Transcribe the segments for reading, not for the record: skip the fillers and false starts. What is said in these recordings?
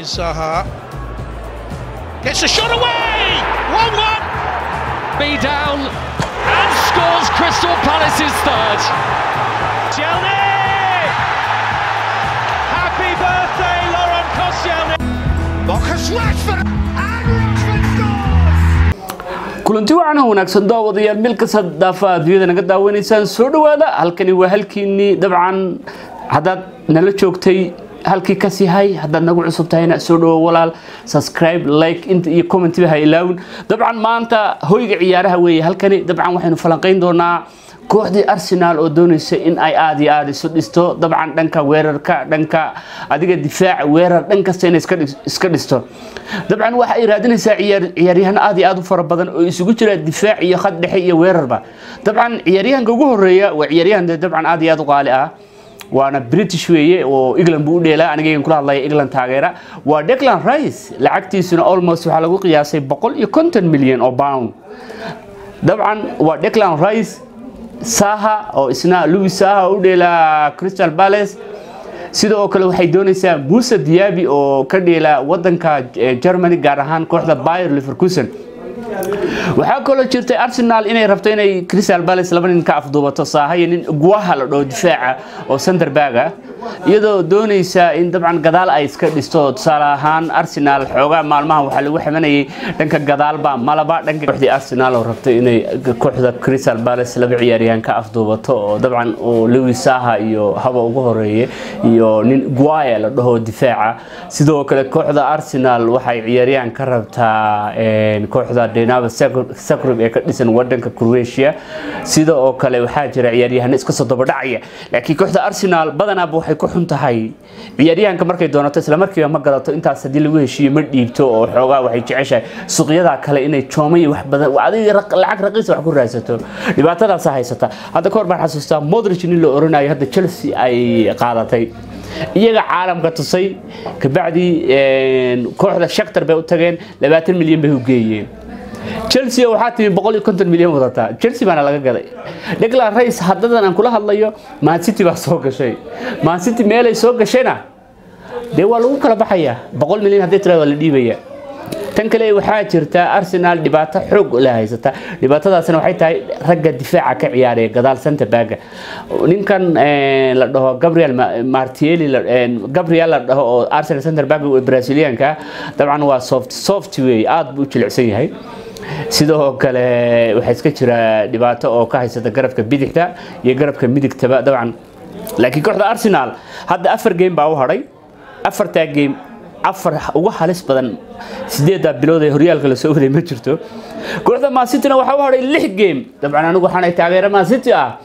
Zaha gets a shot away! 1-1! Be down and scores Crystal Palace's third. Koscielny! Happy birthday, Laurent Koscielny! Marcus Rashford! And Rashford scores! Kulanti wacan oo wanaagsan, daawadayaal, meel kasta daafa adduunyada naga daawanaysaan, soo dhawaada. Halkani waa halkiinii. Dabcan haddaad nala joogtay, halkii kasii hay. Haddaad nagu cusub tahayna, soo dhawo walaal. Subscribe, like inta iyo comment ha ilaawin. Dabcan maanta hoyga ciyaaraha weeye halkani. Dabcan waxaynu falanqayn doonaa kooxdii Arsenal oo doonaysa in ay aada iyo aada isu dhisto, dabcan dhanka weerarka, dhanka adiga difaac, weerar, dhan kasta inay iska dhisto. Dabcan waxa ay raadinaysaa ciyaaryahan aada iyo aada u fara badan oo isugu jira difaac iyo khad dhexe iyo weerarba. Dabcan ciyaaryahanka ugu horeeya waa ciyaaryahan dee dabcan aada iyo aada u qaali ah, waana British weeye oo England buu u dheelaa. Anigaygan kula hadlaya England taageera. Waa Declan Rice. Lacagtiisuna almost waxaa lagu qiyaasay 150 milyan oo pound. Dabcan waa Declan Rice, Saha oo isna Louis Saha u dheelaa Crystal Palace. Sidoo kale waxay doonaysaa Moussa Diaby oo ka dheela wadanka Germany, gaar ahaan kooxda Bayer Leverkusen. Waxaa kaloo jirtay Arsenal inay rabto inay Crystal Palace laba nin ka afduubato, Saha iyo nin Guaha la dhaho, difaaca oo center back ah, iyadoo doonaysa in dabcan gadaal ay iska dhisto. Tusaale ahaan Arsenal xoogaa maalmaha waxaa lagu xamanayay dhanka gadaalba malaba dhanka kooxdii Arsenal oo rabto inay kooxda Crystal Palace laba ciyaaryahan ka afduubato, oo dabcan oo Louis Saha iyo haba ugu horeeye iyo nin Guaya la dhaho, difaaca. Sidoo kale kooxda Arsenal waxay ciyaaryahan ka rabtaa kooxda Dinamo Zagreb ee ka dhisan wadanka Croatia. Sidoo kale waxaa jira ciyaaryahano iska soo daba dhacaya, laakiin kooxda Arsenal badanaaba waxay ku xun tahay ciyaaryahanka markay doonato isla markiiba ma gadato. Intaas haddii lagu heshiiyo ma dhiibto, oo xoogaa waxay jeceshahay suuqyada kale inay jooma iyo wax badan adiga lacag raqiis wax ku raadsato. Dhibaatadaasa haysata. Hadda kahor baan xasuustaa Modric, nin la oranayo hadda Chelsea ay qaadatay, iyaga caalamka tusay. Kabacdi kooxda Shakhtar bay u tageen, 20 milyan bay u geeyeen. Chelsea waxaa timi 150 milyan wadataa, Chelsea baana laga gaday Declan Rice. Haddadan aan kula hadlayo Man City baa soo gashay. Man City meelay soo gashayna dee waa lagu kala baxayaa. 100 milyan haddii tirada waa la dhiibaya. Tan kale waxaa jirta Arsenal dhibaato xoog la haysata. Dhibaatadaasna waxay tahay ragga difaaca ka ciyaaraya gadaal, center back. Ninkan la dhaho Gabriel Martinelli, Gabriel la dhaho oo Arsenal center back oo Brazilianka, dabcan waa soft soft way, aad buu u jilicsan yahay. Sidoo kale waxaa iska jira dhibaato oo ka haysata garabka bidixda iyo garabka midigtaba dabcan. Laakiin kooxda Arsenal hadda afar game baa u hadhay. Afartaa game afar ugu halis badan 8-da bilood ee horyaalka la soo waday ma jirto. Kooxda Man City-na waxaa u hadhay lix game. Dabcan anigu waxaan taageera Man City ah.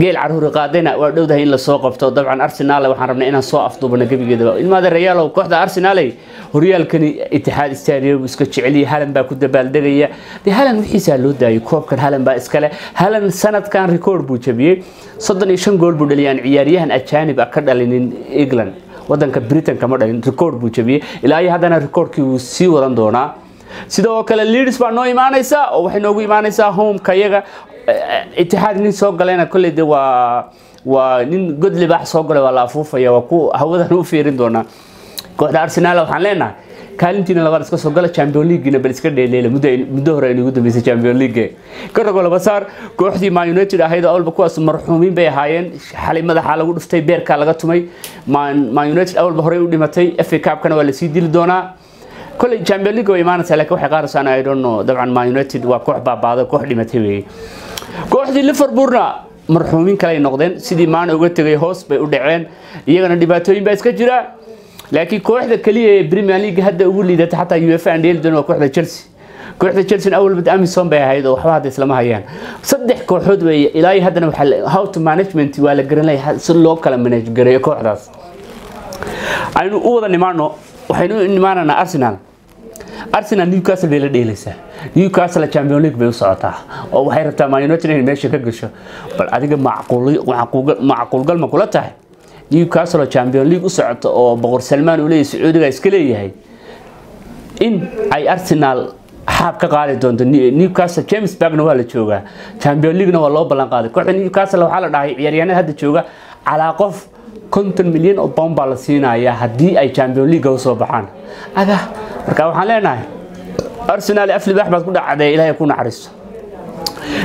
Geel caruuri qaadayna waa dhowdahay in lasoo qabto. Dabcan Arsenal waxaan rabnay inaan soo afduubano gebigeedaba. Ilmaada Real, kooxda Arsenal horyaalkani Etihad Stadium iska jeceliya. Haaland baa ku dabaaldegaya. Dee Haaland wixiisa loo daayay, koobkan Haaland baa iskale. Haaland sanadkan record buu jabiyey, 35 gool buu dhaliyay aan ciyaaryahan ajaanib ah ka dhalinin England, wadanka Britain kama dhalin. Record buu jabiyey, ilaa iyo haddana recordkii wuu sii wadan doonaa. Sidoo kale Leeds baa noo imaanaysa oo waxay noogu imaanaysaa home-ka iyaga. Etihad nin soo galayna kolley de waa nin god libaax soo galay, waa la afuufaya, waa ku hawadan u fiirin doonaa. Kooxda Arsenal waxaan leenahay kaalintiina labaad iska soo gala, Champion League-na bal iska dheeleela. Muddo hore aynu ugu dambeysay Champion League ka rogo laba saar. Kooxdii Man United ahayd oo awalba kuwaas marxuumiin bay ahaayeen, xalay madaxa lagu dhuftay, beerkaa laga tumay. Man United awalba horey u dhimatay. FA Cup-kana waa lasii dili doonaa. Kolley Champion League way imaanaysaa, laakiin waxay qaadaysaa I don't know. Dabcan Man United waa koox baabaaday, koox dhimatay weeye. Kooxdii Liverpoolna marxuumiin kale ay noqdeen. Sidii maan uga tegay hoos bay u dhaceen, iyagana dhibaatooyin baa iska jira. Laakiin kooxda kaliya ee Premier League hadda ugu liidata, xataa UEFA aan dheeli doonin, waa kooxda Chelsea. Kooxda Chelsea awalba Amazon bay ahayd oo waxba hadda islama hayaan. Saddex kooxood weeye ilaa iyo haddana. Waxaa how to management waa la garan lahay si loo kala manage gareeyo kooxdaas. Aynu u wada nimaano, waxaynu u imaananaa Arsenal. Arsenal Newcastle bay la dheelaysaa. Newcastle Champions League bay u socotaa oo waxay rabtaa Man United inay meesha ka gasho. Bal adiga macquulgal ma kula tahay Newcastle oo Champions League u socoto oo Boqor Salmaan uu leeyahay, Sacuudiga iska leeyahay, in ay Arsenal xaab ka qaadi doonto Newcastle? James Parkna waa la joogaa, Champions League-na waa loo ballan qaaday. Kooxda Newcastle waxaa la dhahay ciyaaryahanada hadda jooga calaa qof 50 milyan oo pound baa la siinayaa haddii ay Champions League usoo baxaan. Aga marka waxaan leenahay Arsenal af libaax baad ku dhacday, Ilaahay ku naxariisto.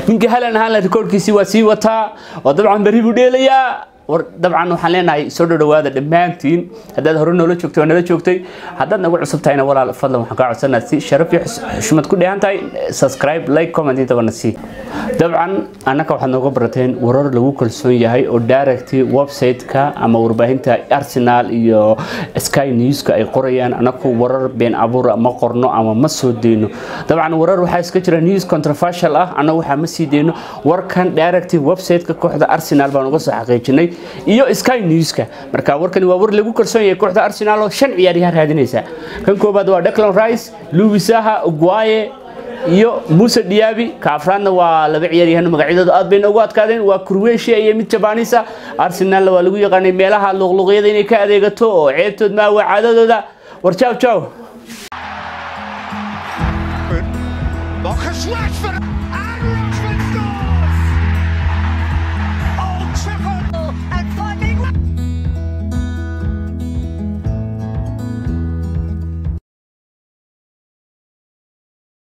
Ninkii Haaland ahaan rikoorkiisii waa sii wataa oo dabcan berri buu dheelayaa. War dabcan waxaan leenahay soo dhawaada dhammaantiin. Haddaad hore noola joogtay waa nala joogtay, haddaad nagu cusub tahayna walaal fadlan waxaan kaa codsanaa si sharaf iyo xushmad ku dheehan tahay subscribe, like, comment intaba na sii. Dabcan annaka waxaad nooga barateen warar lagu kalsoon yahay oo direct website-ka ama warbaahinta Arsenal iyo Sky News-ka ay qorayaan. Annaku warar been abuur ma qorno ama ma soo deyno. Dabcan warar waxaa iska jira news controversial ah, annagu waxaa ma sii deyno. Warkan direct website-ka kooxda Arsenal baan uga soo xaqiijinay iyo Sky News-ka. Marka warkani waa war lagu kalsoon yahay. Kooxda Arsenal oo 5 ciyaaryahan raadinaysa, kan koobaad waa Declan Rice, Louis Saha, Uguaye iyo Musa Diaby. Ka afraadna waa laba ciyaaryahan magacyadooda aad bay noogu adkaadeen, waa Croatia iyo mid Japanese. Arsenal waa lagu yaqaanay meelaha luqluqyada inay ka adeegato oo ceebtood ma waa caadadooda. War ciao ciao. Marcus Rashford and